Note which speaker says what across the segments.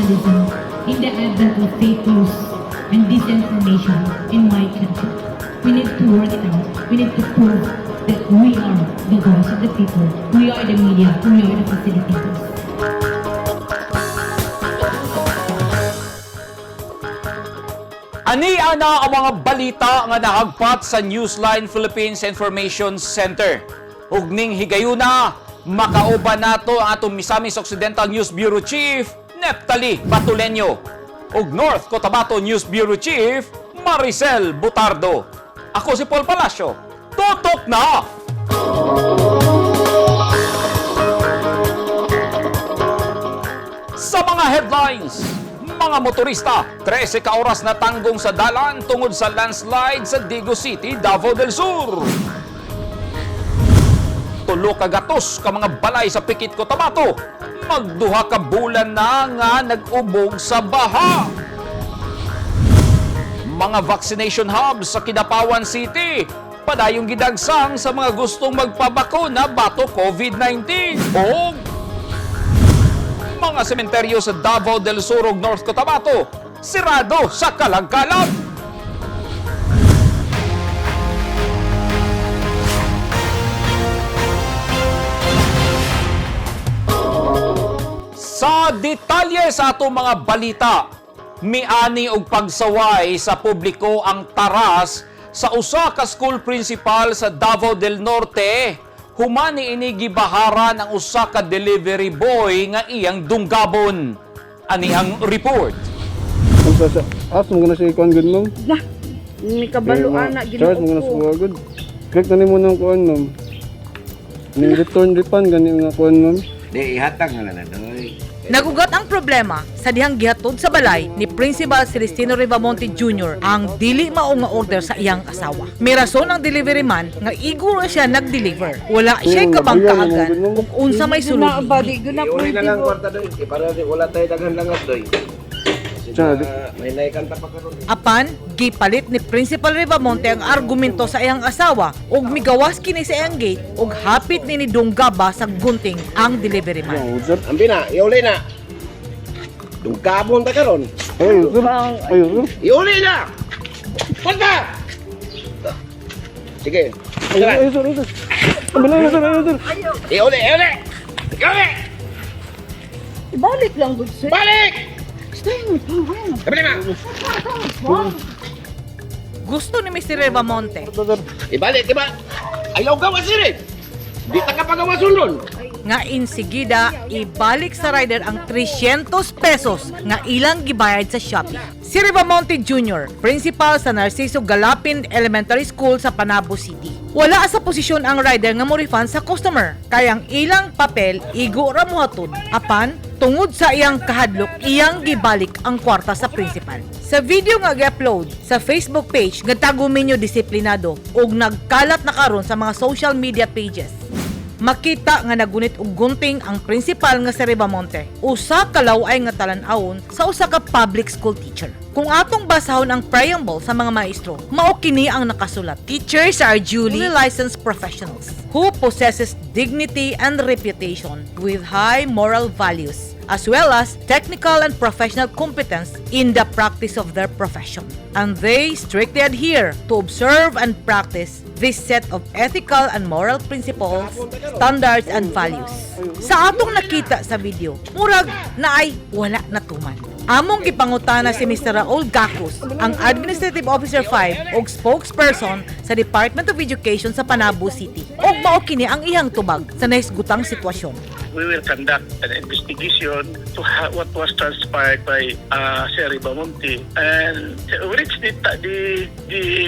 Speaker 1: journalism in the advent of fake news and disinformation in my country. We need to work it out. We need to prove that we are the voice of the people. We are the media. We are the facilitators.
Speaker 2: Ani ana ang mga balita nga nahagpat sa Newsline Philippines Information Center. Ug ning higayuna, makauban nato ang atong Misamis Occidental News Bureau Chief Neptali Batuleño ug North Cotabato News Bureau Chief Maricel Butardo. Ako si Paul Palacio. Tutok na! Sa mga headlines, mga motorista, 13 ka oras na tanggong sa dalan tungod sa landslide sa Digo City, Davao del Sur. Tulo ka gatos ka mga balay sa Pikit, Cotabato, magduha ka bulan na nga nag-ubog sa baha. Mga vaccination hubs sa Kidapawan City, padayong gidagsang sa mga gustong magpabakuna bato COVID-19. O mga sementeryo sa Davao del Sur ug North Cotabato, sirado sa kalagkalag. Sa detalye sa atong mga balita, miani og pagsaway sa publiko ang taras sa usa ka school principal sa Davao del Norte. Humani ini gibaharan ang usa ka delivery boy nga iyang dunggabon. Ani ang report.
Speaker 3: Unsa sa as mo na siya ikuan gud, ma'am?
Speaker 4: Lah, ni kabalo ana.
Speaker 3: Charge mo
Speaker 4: Ginoo
Speaker 3: na sa
Speaker 4: ko.
Speaker 3: kuha gud. Click na nimo ng kuan, ma'am. Ning return refund gani nga kuan, ma'am.
Speaker 5: Di, ihatag na lang na, doy.
Speaker 6: Nagugat ang problema sa dihang gihatod sa balay ni Principal Celestino Rivamonte Jr. ang dili mao nga order sa iyang asawa. May rason ang delivery man nga iguro siya nag-deliver. Wala siya kabangkaagan kung unsa may sulod
Speaker 4: Na ba
Speaker 6: niini.
Speaker 4: di gud na
Speaker 5: Iuli
Speaker 4: pwede
Speaker 5: na lang
Speaker 4: ko.
Speaker 5: kwarta, doy. Eh, para di, wala tayo daghan langap, doy. Kasi
Speaker 3: Siya,
Speaker 5: may naikanta pa karon.
Speaker 6: Apan, gipalit ni Principal Rivamonte ang argumento sa iyang asawa ug migawas kini sa iyang gate ug hapit ni Dunggaba sa gunting ang delivery man.
Speaker 3: Oh, sir.
Speaker 5: Ambi na, iuli na. Dungkabon ta karon.
Speaker 3: Ay, sir. Ay, sir.
Speaker 5: Iuli na! Kwarta! Sige.
Speaker 3: Ay, ay, sir, ay, sir. Ang bilay, sir, ay, sir.
Speaker 5: Iuli, iuli! Iuli!
Speaker 4: Ibalik lang gud, sir.
Speaker 5: Balik!
Speaker 4: Stay mo pa.
Speaker 5: Kabili na!
Speaker 6: Gusto ni Mr. Rivamonte
Speaker 3: Sir.
Speaker 5: Ibalik, diba? Ayaw gawas sir eh! Di ta ka pagawason ron.
Speaker 6: Nga insigida ibalik sa rider ang 300 pesos nga ilang gibayad sa Shopee. Si Rivamonte Jr., principal sa Narciso Galapin Elementary School sa Panabo City. Wala sa posisyon ang rider nga mo refund sa customer, kay ang ilang papel igo ra mohatod. Apan tungod sa iyang kahadlok, iyang gibalik ang kwarta sa principal. Sa video nga gi-upload sa Facebook page nga Tagumenyo Disiplinado ug nagkalat na karon sa mga social media pages, makita nga nagunit og gunting ang principal nga si Ribamonte. Usa ka law-ay nga talan-awon sa usa ka public school teacher. Kung atong basahon ang preamble sa mga maestro, mao kini ang nakasulat. Teachers are duly licensed professionals who possesses dignity and reputation with high moral values as well as technical and professional competence in the practice of their profession. And they strictly adhere to observe and practice this set of ethical and moral principles, standards, and values. Sa atong nakita sa video, murag na ay wala natuman. Among gipangutana si Mr. Raul Gacos, ang Administrative Officer 5 og spokesperson sa Department of Education sa Panabo City. Og mao kini ang iyang tubag sa nahisgutang sitwasyon.
Speaker 7: We will conduct an investigation to what was transpired by Sir Ribamonte. And we reached the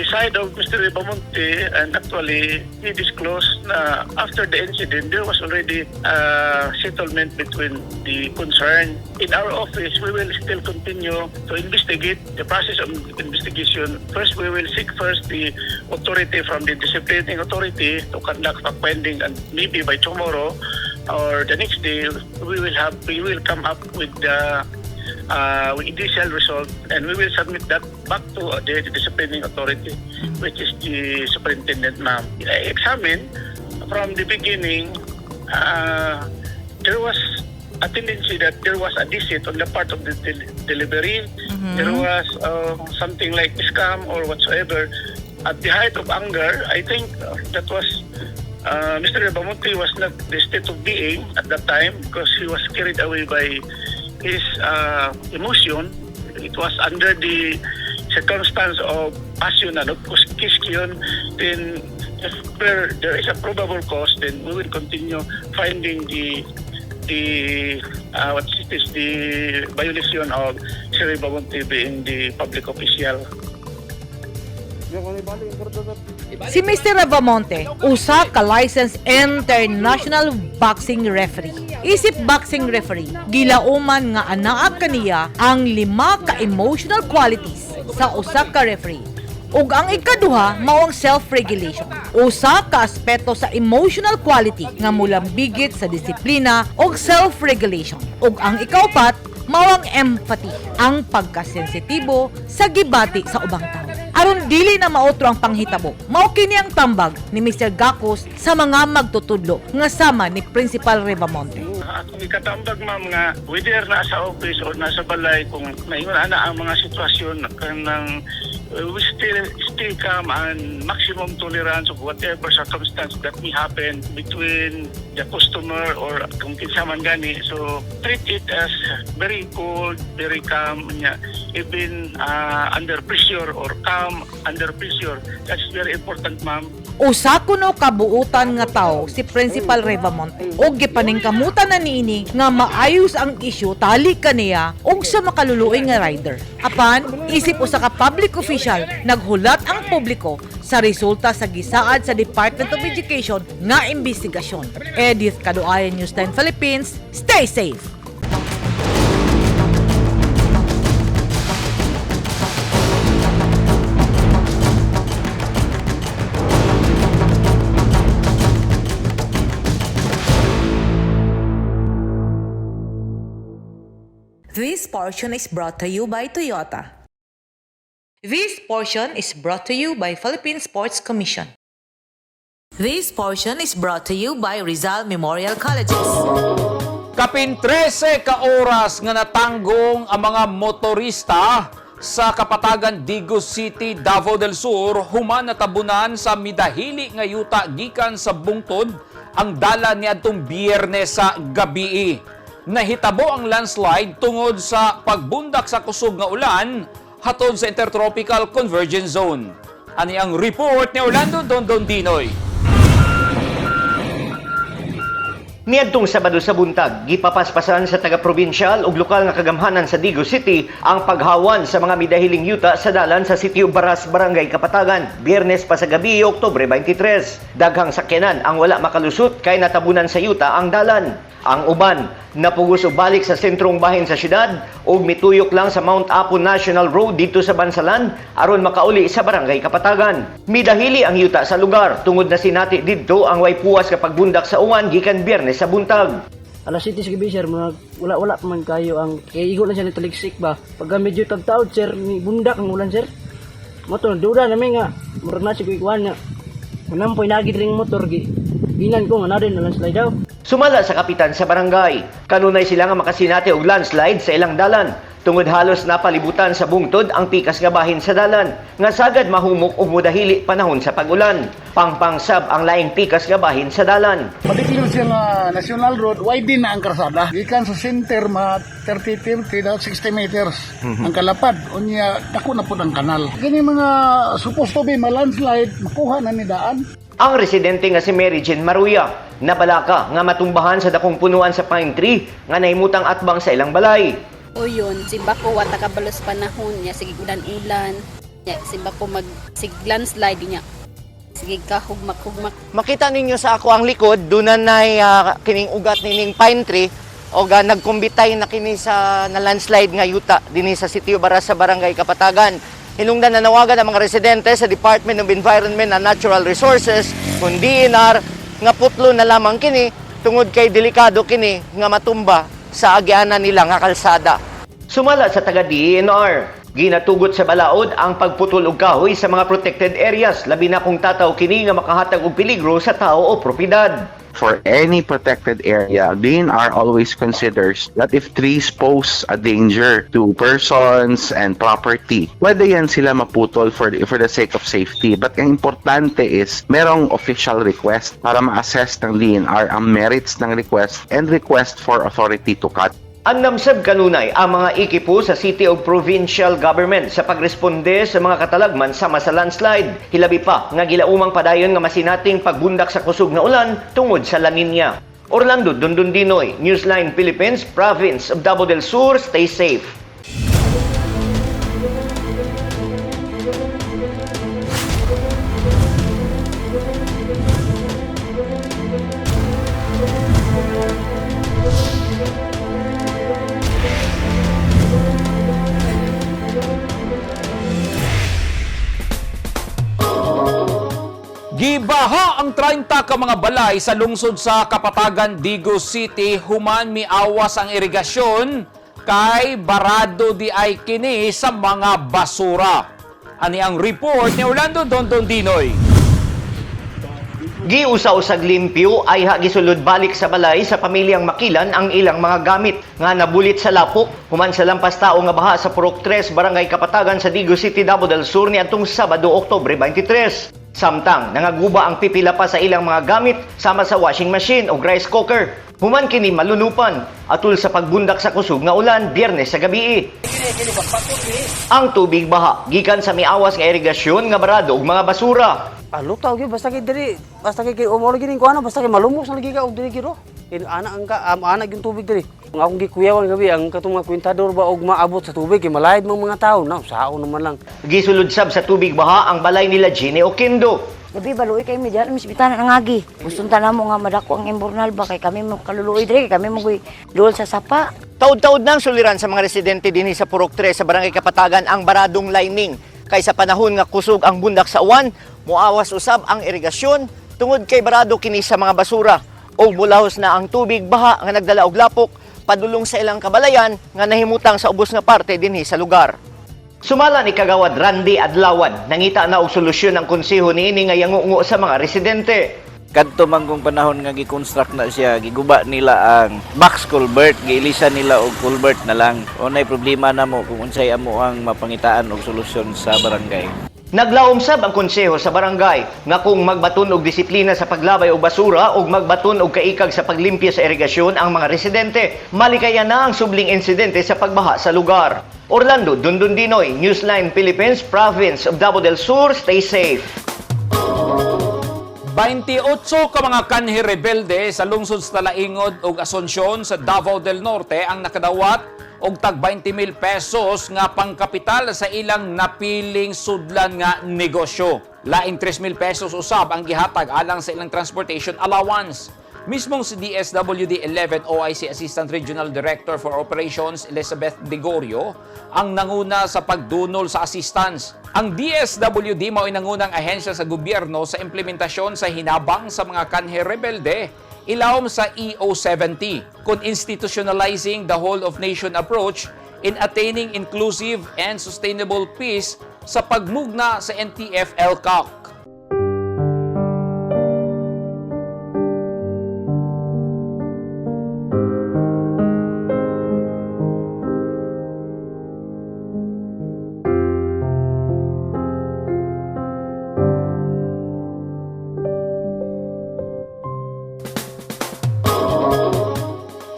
Speaker 7: side of Mr. Ribamonte, and actually he disclosed na after the incident there was already a settlement between the concerned. In our office, we will still continue to investigate the process of investigation. First, we will seek first the authority from the disciplining authority to conduct fact finding, and maybe by tomorrow or the next day we will come up with the initial result, and we will submit that back to the disciplining authority, which is the superintendent, ma'am. I examined from the beginning, there was a tendency that there was a deceit on the part of the delivery. There was something like scam or whatsoever. At the height of anger, I think that was Mr. Ribamonte was not the state of being at that time because he was carried away by his emotion. It was under the circumstance of passion and of question. Then if there is a probable cause, then we will continue finding the what it is, the violation of Sir Ribamonte being the public official.
Speaker 6: Si Mr. Ravamonte, usa ka licensed international boxing referee. Isip boxing referee, gilauman nga anaa kaniya ang lima ka emotional qualities sa usa ka referee. Ug ang ikaduha mao ang self-regulation. Usa ka aspeto sa emotional quality nga mulambigit sa disiplina ug self-regulation. Ug ang ikaupat mao ang empathy, ang pagkasensitibo sa gibati sa ubang tawo. Aron dili na maotro ang panghitabo, mao kini ang tambag ni Mr. Gakos sa mga magtutudlo nga sama ni Principal Rebamonte.
Speaker 7: Akong ikatambag, ma'am, nga whether nasa office or nasa balay, kung naingon ana ang mga sitwasyon kanang we still stay calm and maximum tolerance of whatever circumstance that may happen between the customer or kung kinsa man gani. So treat it as very cold, very calm nya, even under pressure or calm under pressure. That's very important, ma'am.
Speaker 6: Usa kuno kabuutan nga tawo si Principal Revamonte og gipaningkamutan na niini nga maayos ang isyu tali kaniya og sa makaluluoy nga rider. Apan isip usa ka public official, naghulat ang publiko sa resulta sa gisaad sa Department of Education nga imbestigasyon. Edith Kaduayan, News 10 Philippines. Stay safe. This portion is brought to you by Toyota. This portion is brought to you by Philippine Sports Commission. This portion is brought to you by Rizal Memorial Colleges.
Speaker 2: Kapin 13 ka oras nga natanggong ang mga motorista sa Kapatagan, Digos City, Davao del Sur human natabunan sa midahili nga yuta gikan sa bungtod ang dala niadtong Biyernes sa gabii. Nahitabo ang landslide tungod sa pagbundak sa kusog nga ulan hatod sa Intertropical Convergence Zone. Ani ang report ni Orlando Dondon Dinoy.
Speaker 8: Niadtong Sabado sa buntag, gipapaspasan sa taga-provincial ug lokal nga kagamhanan sa Digos City ang paghawan sa mga midahiling yuta sa dalan sa Sitio Baras, Barangay Kapatagan, Biyernes pa sa gabi, Oktubre 23. Daghang sakyanan ang wala makalusot kay natabunan sa yuta ang dalan. Ang uban, napugos og balik sa sentrong bahin sa syudad ug mituyok lang sa Mount Apo National Road dito sa Bansalan aron makauli sa Barangay Kapatagan. Midahili ang yuta sa lugar tungod na sinati didto ang way puwas kapag bundak sa uwan gikan Biyernes sa buntag.
Speaker 9: Alas 7 sa gabi, sir, mga wala wala pa man kayo ang kay igo na siya nitaliksik ba. Pagka medyo tagtaod, sir, ni bundak ang ulan, sir. Motor duda na nga, murag na si kuikuan nga. Unang nagid ring motor gi. Ginan ko nga na rin na landslide daw.
Speaker 8: Sumala sa kapitan sa barangay, kanunay sila nga makasinati og landslide sa ilang dalan tungod halos napalibutan sa bungtod ang pikas nga bahin sa dalan nga sagad mahumok ug mudahili panahon sa pag-ulan. Pangpangsab ang laing pikas nga bahin sa dalan.
Speaker 10: Particular siya nga National Road, wide din na ang karsada. Gikan sa center, mga 30, 30, daw 60 meters. Ang kalapad, unya, dako na po ang kanal. Kini mga supposed to be ma-landslide, makuha na ni daan.
Speaker 8: Ang residente nga si Mary Jane Maruya, nabalaka nga matumbahan sa dakong punuan sa pine tree nga nahimutang atbang sa ilang balay.
Speaker 11: O yun, simba ko wata kabalos panahon niya, sige ulan-ulan. Niya, simba ko mag sig landslide niya. Sige ka hugmak-hugmak.
Speaker 8: Makita ninyo sa ako ang likod, doon na kining ugat nining pine tree o nagkumbitay na kini sa na landslide nga yuta dinhi sa Sitio Baras sa Barangay Kapatagan. Hinungdan nanawagan ang mga residente sa Department of Environment and Natural Resources kung DNR nga putlo na lamang kini tungod kay delikado kini nga matumba sa agianan nila nga kalsada. Sumala sa taga DNR, Ginatugot sa balaod ang pagputol og kahoy sa mga protected areas, labi na kung tataw kini nga makahatag og peligro sa tao o propiedad.
Speaker 12: For any protected area, DENR always considers that if trees pose a danger to persons and property, pwede yan sila maputol for the sake of safety. But ang importante is merong official request para ma-assess ng DENR ang merits ng request and request for authority to cut.
Speaker 8: Andam sab kanunay ang mga ekipo sa city o provincial government sa pagresponde sa mga katalagman sama sa landslide. Hilabi pa nga gilaumang padayon nga masinating pagbundak sa kusog nga ulan tungod sa La Nina. Orlando Dondondinoy, Newsline Philippines, Province of Davao del Sur, stay safe.
Speaker 2: Gibaha ang 30 ka mga balay sa lungsod sa Kapatagan, Digos City, human miawas ang irigasyon kay barado di ay kini sa mga basura. Ani ang report ni Orlando Dondon Dinoy.
Speaker 8: Giusa-usag limpyo ay ha gisulod balik sa balay sa pamilyang Makilan ang ilang mga gamit nga nabulit sa lapok human sa lampas tao nga baha sa Purok 3, Barangay Kapatagan sa Digos City, Davao del Sur niadtong Sabado, Oktubre 23. Samtang nangaguba ang pipila pa sa ilang mga gamit sama sa washing machine o rice cooker. Human kini malunupan atul sa pagbundak sa kusog nga ulan Biyernes sa gabi. Ang tubig baha gikan sa miawas nga irigasyon nga barado og mga basura.
Speaker 9: Ah, lutaw gyud, basta kay diri, basta kay kay umolo gini ko ano, basta kay malumos na lagi ka og diri giro. Kay ana ang ka ana gyud tubig diri. Ang akong gikuyawan gabi ang katong mga kwintador ba og maabot sa tubig kay malayad mang mga tao na saon naman lang.
Speaker 8: Gisulod sab sa tubig baha ang balay nila Ginny Oquendo.
Speaker 13: Gabi baluoy kay mi diyan mi sa ang agi. Gustong tanan mo nga madako ang imburnal ba kay kami mo kaluluoy diri kay kami mo duol sa sapa.
Speaker 8: Taud-taud nang suliran sa mga residente dinhi sa Purok 3 sa Barangay Kapatagan ang baradong lining. Kay sa panahon nga kusog ang bundak sa uwan, muawas usab ang irigasyon tungod kay barado kini sa mga basura. O mulahos na ang tubig baha nga nagdala og lapok padulong sa ilang kabalayan nga nahimutang sa ubos nga parte dinhi sa lugar. Sumala ni Kagawad Randy Adlawan, nangita na og solusyon ang konseho niini nga yangungo sa mga residente.
Speaker 14: Kadto man kung panahon nga gi-construct na siya, giguba nila ang box culvert, giilisan nila og culvert na lang. Unay problema na mo kung unsay amo ang mapangitaan og solusyon sa barangay.
Speaker 8: Naglaom sab ang konseho sa barangay nga kung magbaton og disiplina sa paglabay og basura ug magbaton og kaikag sa paglimpyo sa irigasyon ang mga residente, malikayan na ang subling insidente sa pagbaha sa lugar. Orlando Dundundinoy, Newsline Philippines, Province of Davao del Sur, stay safe.
Speaker 2: 28 ka mga kanhi rebelde sa lungsod sa Talaingod ug Asuncion sa Davao del Norte ang nakadawat og tag 20,000 pesos nga pangkapital sa ilang napiling sudlan nga negosyo. Laing 3,000 pesos usab ang gihatag alang sa ilang transportation allowance. Mismong si DSWD 11 OIC Assistant Regional Director for Operations Elizabeth Digorio ang nanguna sa pagdunol sa assistance. Ang DSWD mao nangunang ahensya sa gobyerno sa implementasyon sa hinabang sa mga kanhe rebelde ilawom sa EO 70 kon institutionalizing the whole of nation approach in attaining inclusive and sustainable peace sa pagmugna sa NTF-ELCAC.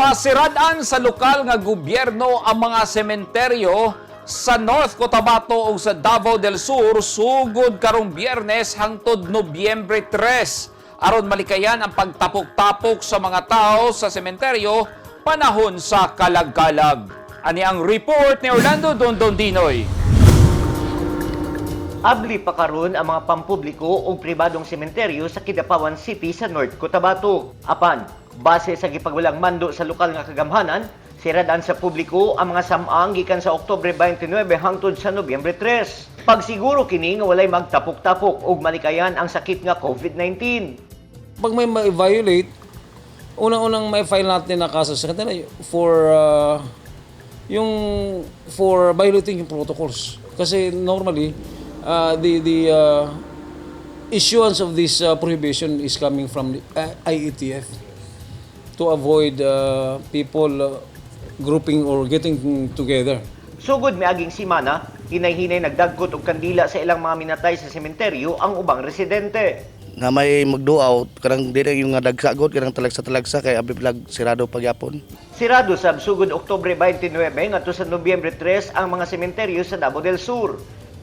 Speaker 2: Pasiradan sa lokal nga gobyerno ang mga sementeryo sa North Cotabato ug sa Davao del Sur sugod karong Biyernes hangtod Nobyembre 3 aron malikayan ang pagtapok-tapok sa mga tao sa sementeryo panahon sa kalagkalag. Ani ang report ni Orlando Dondon Dinoy.
Speaker 8: Abli pa karon ang mga pampubliko o pribadong sementeryo sa Kidapawan City sa North Cotabato. Apan, base sa gipagwalang mando sa lokal nga kagamhanan, siradan sa publiko ang mga samang gikan sa Oktubre 29 hangtod sa Nobyembre 3. Pagsiguro kini nga walay magtapok-tapok ug malikayan ang sakit nga COVID-19.
Speaker 15: Pag may ma-violate, unang-unang may file natin na kaso sa kanila for Yung for violating yung protocols. Kasi normally, the issuance of this prohibition is coming from the IATF to avoid people grouping or getting together.
Speaker 8: Sugod miaging simana, hinay-hinay nagdagkot og kandila sa ilang mga minatay sa sementeryo ang ubang residente.
Speaker 16: Nga may magduaw kanang dili yung nga dagsa god, kanang talagsa-talagsa kay abi lag sirado pagyapon.
Speaker 8: Sirado sab sugod Oktubre 29 ngadto sa Nobyembre 3 ang mga sementeryo sa Davao del Sur.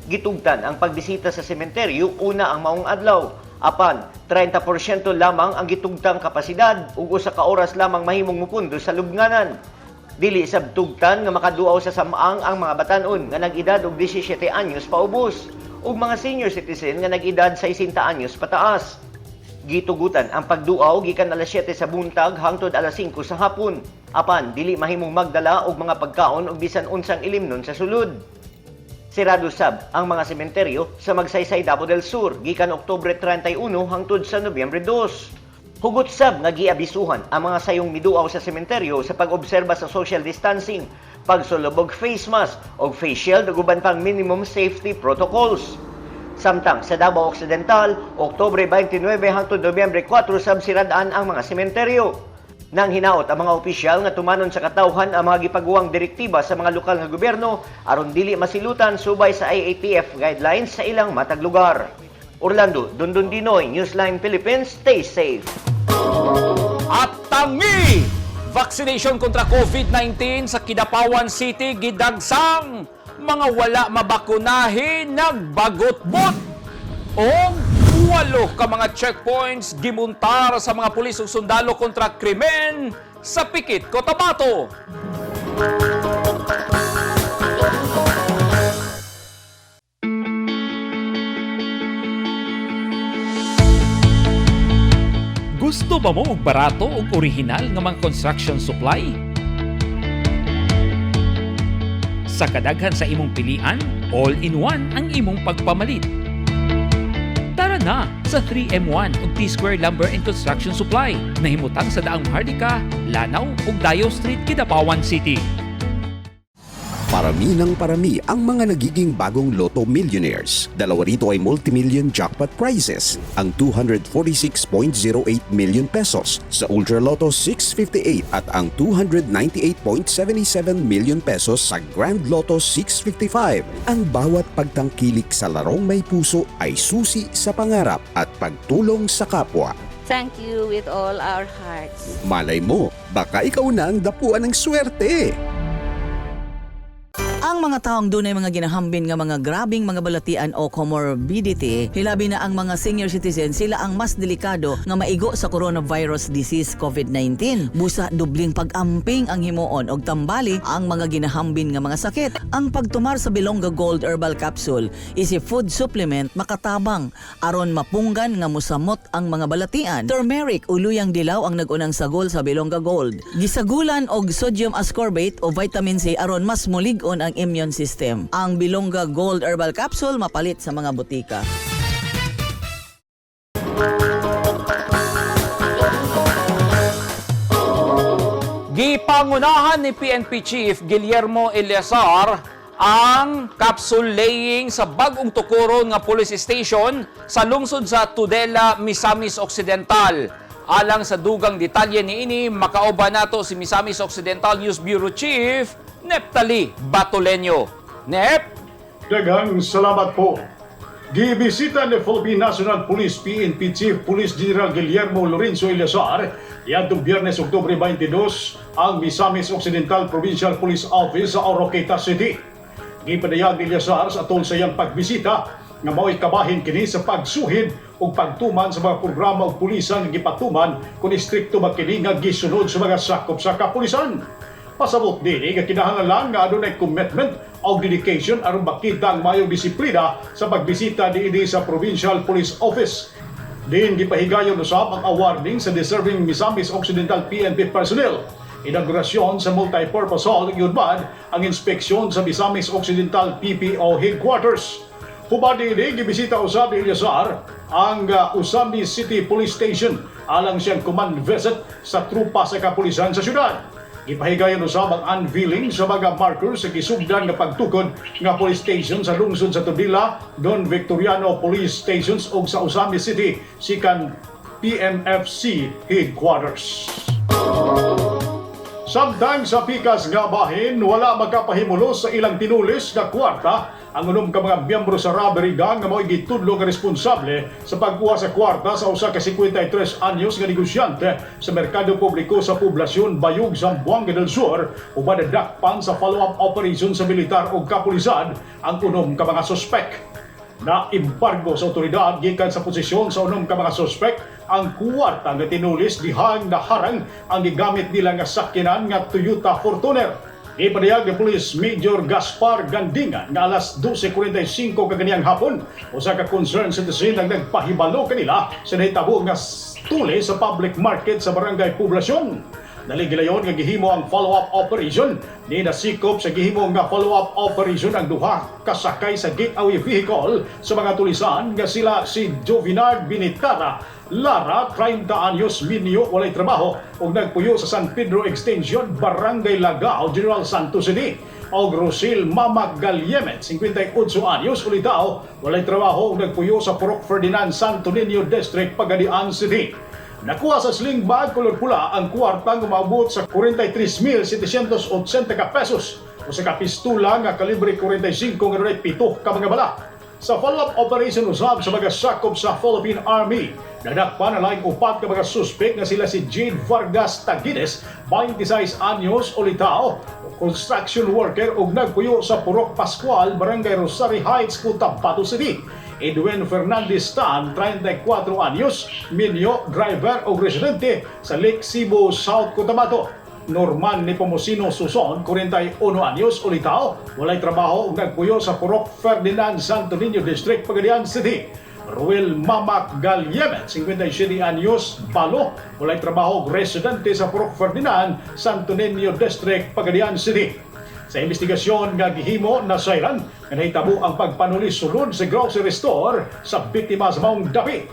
Speaker 8: Gitugtan ang pagbisita sa sementeryo una ang maong adlaw. Apan, 30% lamang ang gitugtang kapasidad ug usa ka oras lamang mahimong mupundo sa lubnganan. Dili sab tugtan nga makaduaw sa samang ang mga batan-on nga nag-edad og 17 anyos paubos ug mga senior citizen nga nag-edad 60 anyos pataas. Gitugutan ang pagduaw gikan alas 7 sa buntag hangtod alas 5 sa hapon. Apan dili mahimong magdala og mga pagkaon ug bisan unsang ilimnon sa sulod. Sirado sab ang mga sementeryo sa Magsaysay, Davao del Sur gikan Oktubre 31 hangtod sa Nobyembre 2. Hugot sab nga giabisuhan ang mga sayong miduaw sa sementeryo sa pag-obserba sa social distancing, pagsulob og face mask og face shield ug uban pang minimum safety protocols. Samtang sa Davao Occidental, Oktubre 29 hangtod Nobyembre 4 sab siradaan ang mga sementeryo. Nang hinaot ang mga opisyal nga tumanon sa katawhan ang mga gipaguwang direktiba sa mga lokal nga gobyerno aron dili masilutan subay sa IATF guidelines sa ilang matag lugar. Orlando Dondon Dinoy, Newsline Philippines, stay safe.
Speaker 2: At tangi! Vaccination kontra COVID-19 sa Kidapawan City gidagsang mga wala mabakunahin nagbagot-bot. Og 8 ka mga checkpoints gimuntar sa mga pulis ug sundalo kontra krimen sa Pikit, Cotabato. Gusto ba mo og barato ug orihinal nga mga construction supply? Sa kadaghan sa imong pilian, all-in-one ang imong pagpamalit. Tara na sa 3M1 ug T-Square Lumber and Construction Supply na himutang sa Daang Maharlika, Lanao ug Dayo Street, Kidapawan City.
Speaker 17: Parami ng parami ang mga nagiging bagong Lotto millionaires. Dalawa rito ay multimillion jackpot prizes, ang 246.08 million pesos sa Ultra Lotto 658 at ang 298.77 million pesos sa Grand Lotto 655. Ang bawat pagtangkilik sa larong may puso ay susi sa pangarap at pagtulong sa kapwa.
Speaker 11: Thank you with all our hearts.
Speaker 17: Malay mo, baka ikaw na ang dapuan ng swerte.
Speaker 18: Ang mga taong dunay mga ginahambin nga mga grabing mga balatian o comorbidity, hilabi na ang mga senior citizen, sila ang mas delikado nga maigo sa coronavirus disease COVID-19. Busa dubling pag-amping ang himuon og tambali ang mga ginahambin nga mga sakit. Ang pagtumar sa Bilongga Gold Herbal Capsule is a food supplement makatabang aron mapunggan nga musamot ang mga balatian. Turmeric o luyang dilaw ang nagunang sagol sa Bilongga Gold. Gisagulan og sodium ascorbate o vitamin C aron mas mulig-on ang immune system. Ang Bilongga Gold Herbal Capsule mapalit sa mga butika.
Speaker 2: Gipangunahan ni PNP Chief Guillermo Eleazar ang capsule laying sa bagong tukuron nga police station sa lungsod sa Tudela, Misamis Occidental. Alang sa dugang detalye niini, makauban nato si Misamis Occidental News Bureau Chief Neptali Batolenio. Nep?
Speaker 19: Daghang salamat po. Gibisita ni Philippine National Police PNP Chief Police General Guillermo Lorenzo Eleazar iadtong Biyernes, Oktubre 22 ang Misamis Occidental Provincial Police Office sa Oroqueta City. Gipadayag ni Eleazar sa atol sa iyang pagbisita nga mao'y kabahin kini sa pagsuhid ug pagtuman sa mga programa ug pulisan nga gipatuman kung istrikto ba kini nga gisunod sa mga sakop sa kapulisan. Pasabot dinhi nga kinahanglan lang nga adunay commitment o dedication aron makita ang maayong disiplina sa pagbisita niini sa Provincial Police Office. Diin gipahigayon usab ang awarding sa deserving Misamis Occidental PNP personnel. Inaugurasyon sa multi-purpose hall giudman ang inspeksyon sa Misamis Occidental PPO headquarters. Hubad niini, gibisita usab ni Eleazar ang Ozamiz City Police Station alang siyang command visit sa trupa sa kapulisan sa syudad. Gipahigayon usab ang unveiling sa mga markers sa gisugdan nga pagtukod nga police station sa lungsod sa Tudela, Don Victoriano Police Stations ug sa Ozamiz City, sikan PMFC headquarters. Samtang sa pikas nga bahin, wala makapahimulos sa ilang tinulis nga kwarta ang unom ka mga miyembro sa robbery gang nga mao'y gitudlo nga responsable sa pagkuha sa kwarta sa usa ka 53 anyos nga negosyante sa merkado publiko sa poblasyon Bayug, Zamboanga del Sur, uban nadakpan sa follow-up operation sa militar ug kapulisan ang unom ka mga suspek. Na embargo sa otoridad gikan sa posisyon sa unom ka mga suspek ang kuwarta nga tinulis dihang naharang ang gigamit nila nga sakyanan nga Toyota Fortuner. Ipadayag ni Police Major Gaspar Gandingan nga alas 12:45 kaganiyang hapon, usa ka concerned citizen ang nagpahibalo kanila sa nahitabo nga tuli sa public market sa Barangay Poblacion. Dali gilayon nga gihimo ang follow-up operation ni nasikop sa gihimo nga follow-up operation ang duha kasakay sa getaway vehicle sa mga tulisan nga sila si Jovinard Binitara Lara, 30 anyos, minyo, walay trabaho ug nagpuyo sa San Pedro Extension, Barangay Lagao, General Santos City. Og Rosil Mama Galyemet, 58 anyos, ulitaw, walay trabaho ug nagpuyo sa Purok Ferdinand Santo Niño District, Pagadian City. Nakuha sa sling bag kolor pula ang kwartang umabot sa 43,780 ka pesos o sa kapistula nga kalibre 45 nga dunay 7 ka mga bala. Sa follow-up operation usab sa mga sakop sa Philippine Army, nadakpan na laing upat ka mga suspek nga sila si Jade Vargas Tagides, 26 anyos, ulitaw, construction worker ug nagpuyo sa Purok Pascual, Barangay Rosario Heights, Cotabato City. Edwin Fernandez Tan, 34 anyos, minyo, driver o residente sa Lake Cebu, South Cotabato. Norman Nepomuceno Suson, 41 anyos, ulitaw, walay trabaho ug nagpuyo sa Purok Ferdinand Santo Niño District, Pagadian City. Ruel Mamak Galyemet, 57 anyos, balo, walay trabaho ug residente sa Purok Ferdinand Santo Niño District, Pagadian City. Sa investigasyon nga gihimo na sayran nga nahitabo ang pagpanuli sulod sa grocery store sa biktima sa maong dapit.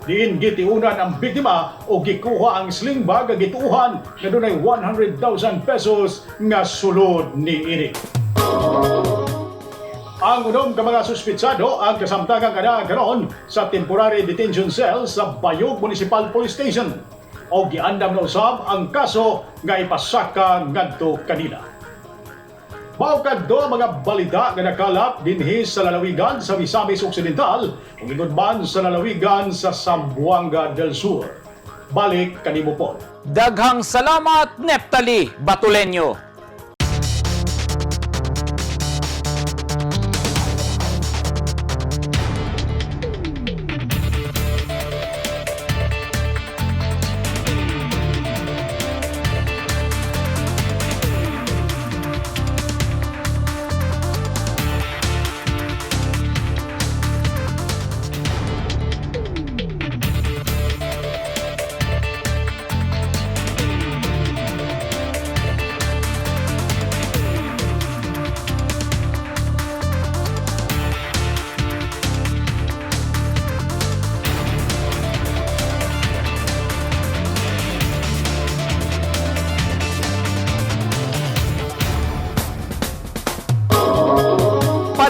Speaker 19: Diin gitiunan ang biktima o gikuha ang sling bag nga gituuhan nga dunay 100,000 pesos nga sulod niini. Ang unom ka mga suspitsado ang kasamtangan kana karon sa temporary detention cell sa Bayog Municipal Police Station o giandam na usab ang kaso nga ipasaka ngadto kanila. Mao kadto ang mga balita nga nakalap dinhi sa lalawigan sa Misamis Occidental ug ingon man sa lalawigan sa Zamboanga del Sur. Balik kanimo po.
Speaker 2: Daghang salamat, Neptali Batuleño.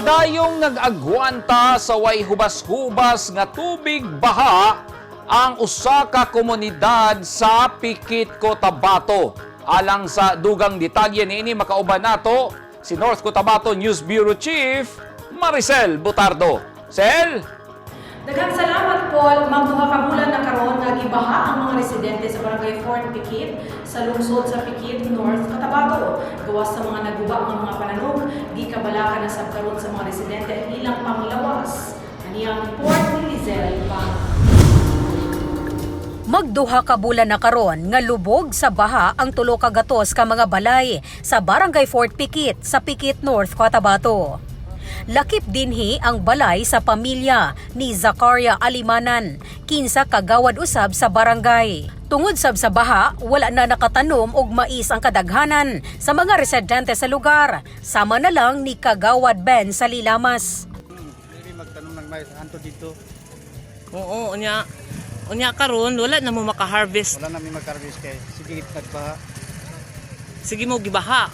Speaker 2: Padayong nag-agwanta sa way hubas-hubas nga tubig baha ang usa ka komunidad sa Pikit, Cotabato. Alang sa dugang detalye niini, makauban nato si North Cotabato News Bureau Chief Maricel Butardo. Sel?
Speaker 20: Daghang salamat, Paul. Magduha ka bulan na karon nga gibaha ang mga residente sa Barangay Fort Pikit sa lungsod sa Pikit, North Cotabato. Gawas sa mga naguba nga mga pananom, gikabalaka na sab karon sa mga residente ang ilang panglawas. Aniyang report ni Lizelle Bang.
Speaker 21: Magduha ka bulan na karon nga lubog sa baha ang 300 ka mga balay sa Barangay Fort Pikit sa Pikit, North Cotabato. Lakip dinhi ang balay sa pamilya ni Zakaria Alimanan, kinsa kagawad usab sa barangay. Tungod sab sa baha, wala na nakatanom og mais ang kadaghanan sa mga residente sa lugar. Sama na lang ni Kagawad Ben sa Lilamas.
Speaker 22: Magtanom ng mais anto dito.
Speaker 23: Oo, unya unya karon wala na mo maka-harvest.
Speaker 22: Wala na mi maka-harvest kay sige nagbaha.
Speaker 23: Sige mo gibaha.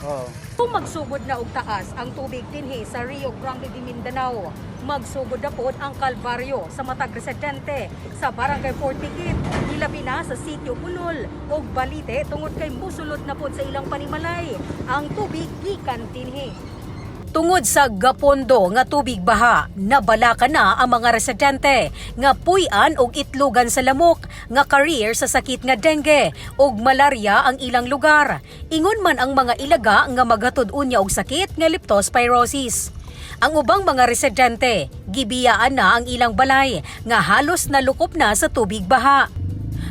Speaker 21: Kung magsugod na og taas ang tubig dinhi sa Rio Grande de Mindanao, magsugod na pod ang kalbaryo sa matag residente sa Barangay Fort Pikit, hilabi na sa Sitio Pulol ug Balite tungod kay musulod na pod sa ilang panimalay ang tubig gikan dinhi. Tungod sa gapondo nga tubig baha, nabalaka na ang mga residente nga puy-an og itlogan sa lamok nga career sa sakit nga dengue ug malaria ang ilang lugar. Ingon man ang mga ilaga nga maghatod unya og sakit nga leptospirosis. Ang ubang mga residente, gibiyaan na ang ilang balay nga halos nalukop na sa tubig baha.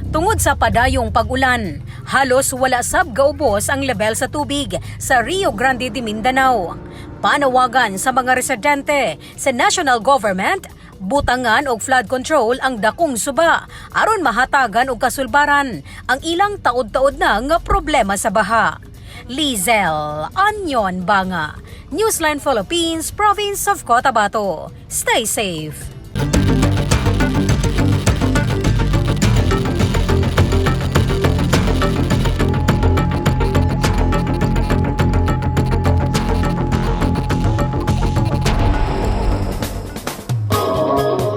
Speaker 21: Tungod sa padayong pag-ulan, halos wala sab gaubos ang level sa tubig sa Rio Grande de Mindanao. Panawagan sa mga residente sa national government, butangan og flood control ang dakong suba aron mahatagan og kasulbaran ang ilang taod-taod na nga problema sa baha. Lizel Anyon Banga, Newsline Philippines, Province of Cotabato. Stay safe.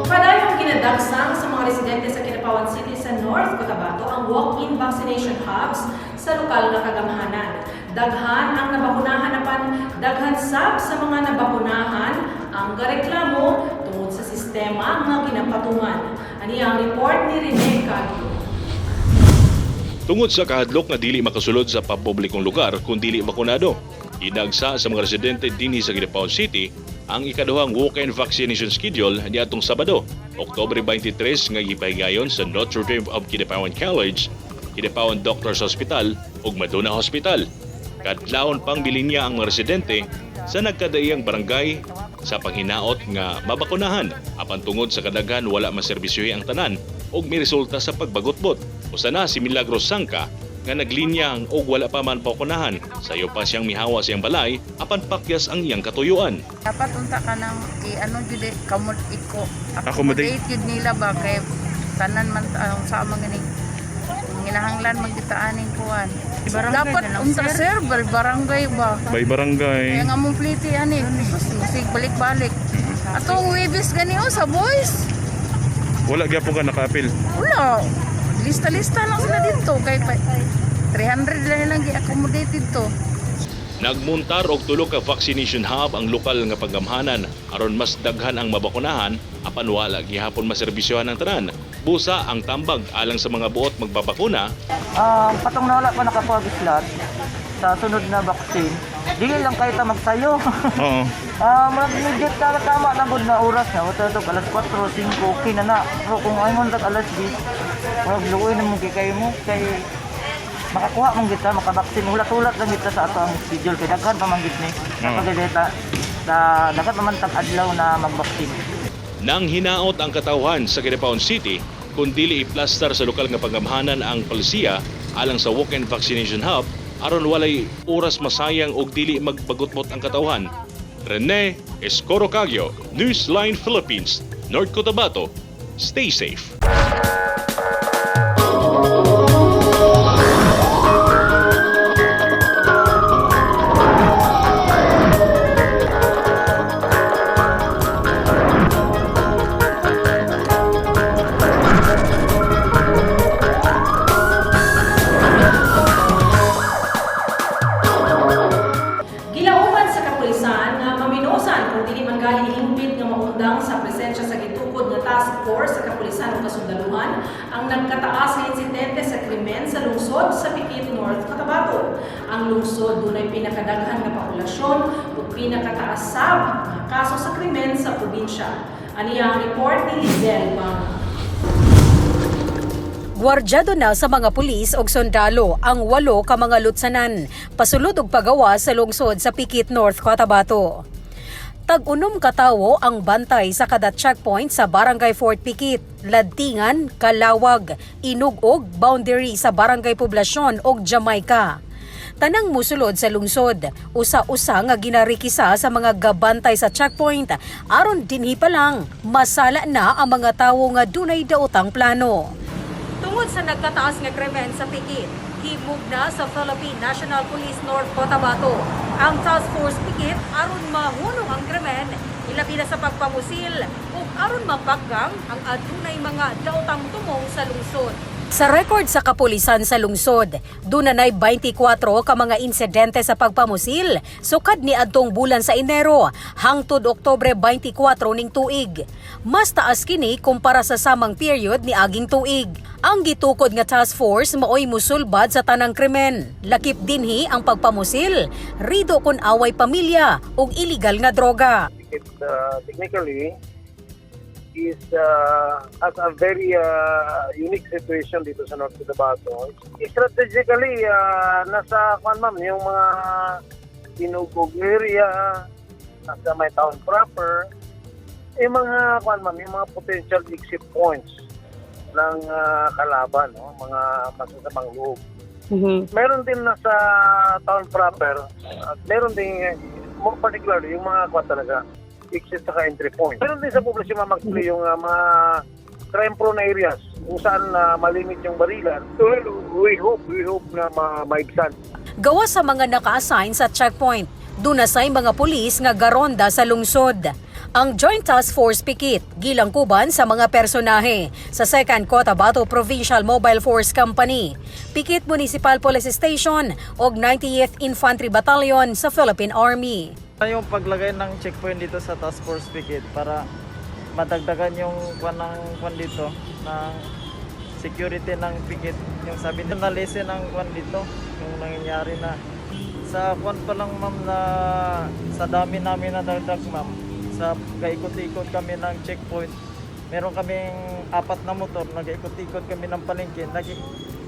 Speaker 20: Padayong kinadagsang sa mga residente sa Kidapawan City sa North Cotabato ang walk-in vaccination hubs sa lokal na kagamhanan. Daghan ang nabakunahan apan daghan sab sa mga nabakunahan ang gareklamo tungod sa sistema nga ginapatungan. Ani ang report ni Rene Caguio.
Speaker 1: Tungod sa kahadlok nga dili makasulod sa pampublikong lugar kung dili bakunado, idagsa sa mga residente dinhi sa Kidapawan City ang ikaduhang walk-in vaccination schedule niadtong Sabado, Oktubre 23 nga gipahigayon sa Notre Dame of Kidapawan College, Kidapawan Doctors Hospital ug Madonna Hospital. Kadlawon pang bilinya ang mga residente sa nagkadaiyang barangay sa panghinaot nga mabakunahan apan tungod sa kadaghan wala maserbisyohi ang tanan ug miresulta sa pagbagutbot. Usa na si Milagros Sangka nga naglinya ang og wala pa man pakunahan. Sayo pa siyang mihawa siyang balay apan pakyas ang iyang katuyuan.
Speaker 3: Dapat unta ka nang i-ano jud eh, kamot iko
Speaker 1: Accommodate.
Speaker 3: accommodate jud nila ba kay tanan man ang sa mga ni ginahanglan magditaaning kuan.
Speaker 1: Barangay
Speaker 3: Dapat
Speaker 1: na lang,
Speaker 3: unta
Speaker 1: sir.
Speaker 3: sir, bal barangay ba.
Speaker 1: By barangay.
Speaker 3: Kaya nga mong pliti ani, sig balik-balik. Atong Webes gani oh sa boys.
Speaker 1: Wala gyapon ka nakaapil.
Speaker 3: Wala. Lista-lista lang sila dito kay 300 lang lang gi-accommodate dito.
Speaker 1: Nagmuntar og tulo ka vaccination hub ang lokal nga paggamhanan aron mas daghan ang mabakunahan apan wala gihapon maserbisyohan ang tanan. Busa ang tambag alang sa mga buot magbabakuna.
Speaker 4: Patong na wala pa nakakuha og slot sa sunod na vaccine, dili lang kayo ta magsayo.
Speaker 1: Oo.
Speaker 4: Murag medyo tama lang gud na oras na. Wala to alas 4, 5, okay na na. Pero kung ingon tag alas 10, murag luoy na mo kay kayo mo kay makakuha man gid ta, makabaksin. Hulat-hulat lang gid ta sa ato ang schedule kay daghan pa man gid ni.
Speaker 1: Oo.
Speaker 4: Kapag ta dapat pa man tag adlaw na magbaksin.
Speaker 1: Nang hinaot ang katawhan sa Kidapawan City kung dili iplastar sa lokal nga paggamhanan ang palisiya alang sa walk-in vaccination hub aron walay oras masayang og dili magbagutbot ang katawhan. Rene Escoro Cagio, Newsline Philippines, North Cotabato. Stay safe.
Speaker 20: Gilauman sa kapulisan nga maminosan kung dili man gani hingpit nga maundang sa presensya sa gitukod nga task force sa kapulisan ug kasundaluhan ang nagkataas nga insidente sa krimen sa lungsod sa Pikit North, Cotabato. Ang lungsod dunay pinakadaghan nga populasyon ug pinakataas sab nga kaso sa krimen sa probinsya. Aniya ang report ni Lizelle Banga.
Speaker 21: Gwardyado na sa mga pulis og sundalo ang 8 ka mga lutsanan pasulod og pagawa sa lungsod sa Pikit North, Cotabato. Tag-unom katawo ang bantay sa kada checkpoint sa Barangay Fort Pikit, Ladtingan, Kalawag, Inugog, boundary sa Barangay Poblasyon ug Jamaica. Tanang musulod sa lungsod, usa-usa nga ginarikisa sa mga gabantay sa checkpoint aron dinhi pa lang masala na ang mga tawo nga dunay daotang plano. Tungod sa nagkataas nga krimen sa Pikit, Gimugna sa Philippine National Police North Cotabato ang Task Force Pikit aron mahunong ang krimen, ilabi na sa pagpamusil ug aron mapakgang ang adunay mga daotang tumong sa lungsod. Sa record sa kapulisan sa lungsod, dunanay 24 ka mga insidente sa pagpamusil sukad ni adtong bulan sa Enero hangtod Oktubre 24 ning tuig. Mas taas kini kumpara sa samang period ni aging tuig. Ang gitukod nga task force maoy musulbad sa tanang krimen. Lakip dinhi ang pagpamusil, rido kon away pamilya ug illegal nga droga.
Speaker 5: It technically is has a very unique situation dito sa North Cotabato. Strategically, nasa kwan, ma'am, yung mga Tinugog area, nasa may town proper, yung mga kwan, ma'am, yung mga potential exit points ng kalaban, no? Mga masasamang loob. Meron din nasa town proper at meron din more particularly yung mga kwan talaga, exit saka entry point. Meron din sa poblasyon, ma'am, actually yung mga crime prone areas kung saan malimit yung barilan. Well, we hope na maibsan.
Speaker 21: Gawa sa mga naka-assign sa checkpoint, dunasay mga pulis nga garonda sa lungsod. Ang Joint Task Force Pikit gilangkuban sa mga personahe sa 2nd Cotabato Provincial Mobile Force Company, Pikit Municipal Police Station ug 90th Infantry Battalion sa Philippine Army.
Speaker 6: Yung paglagay ng checkpoint dito sa Task Force Pikit para madagdagan yung kwan ng kwan dito ng security ng Pikit. Yung sabi nila, nalesen ang kwan dito, yung nangyayari na sa kwan pa lang, ma'am, na sa dami namin na dagdag, ma'am, sa kaikot-ikot kami ng checkpoint. Meron kaming apat na motor, nag-ikot-ikot kami ng palengke.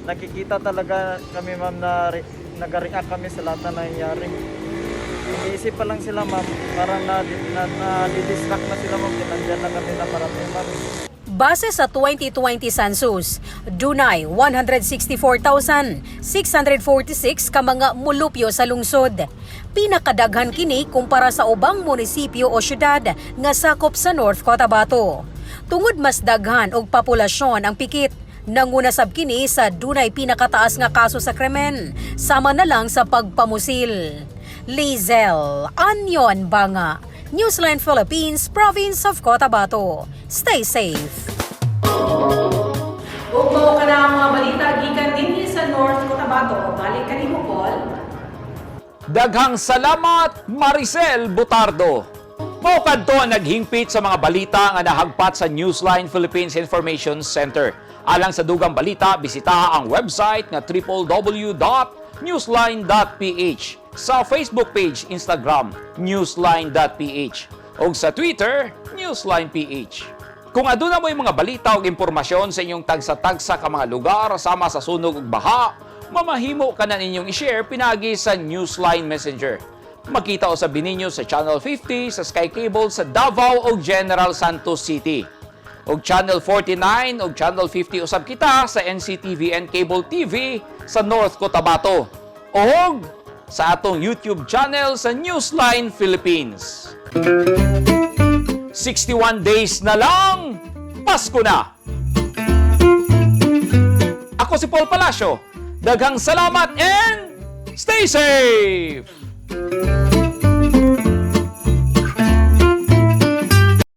Speaker 6: Nakikita talaga kami, ma'am, na nag-react kami sa lahat na nangyayari. Iniisip pa lang sila, ma'am, parang na distract na sila, ma'am, nandyan na kami na marami, ma'am.
Speaker 21: Base sa 2020 census, dunay 164,646 ka mga mulupyo sa lungsod. Pinakadaghan kini kumpara sa ubang munisipyo o syudad nga sakop sa North Cotabato. Tungod mas daghan og populasyon ang Pikit, nanguna sab kini sa dunay pinakataas nga kaso sa krimen, sama na lang sa pagpamusil. Lizel Anyon Banga, Newsline Philippines, Province of Cotabato. Stay safe.
Speaker 20: Ug mao kana ang mga balita gikan dinhi sa North Cotabato. Balik kanimo, Paul.
Speaker 2: Daghang salamat, Maricel Butardo. Mao kadto ang naghingpit sa mga balita nga nahagpat sa Newsline Philippines Information Center. Alang sa dugang balita, bisitaha ang website nga www.newsline.ph, sa Facebook page, Instagram, newsline.ph o sa Twitter, newsline.ph. Kung aduna mo'y mga balita o impormasyon sa inyong tagsa-tagsa ka mga lugar sama sa sunog ug baha, mamahimo ka na ninyong i-share pinagi sa Newsline Messenger. Makita usab ninyo sa Channel 50 sa Sky Cable sa Davao o General Santos City. Og Channel 49 o Channel 50 usab kita sa NCTV and Cable TV sa North Cotabato. Og sa atong YouTube channel sa Newsline Philippines. 61 days na lang, Pasko na! Ako si Paul Palacio. Daghang salamat and stay safe!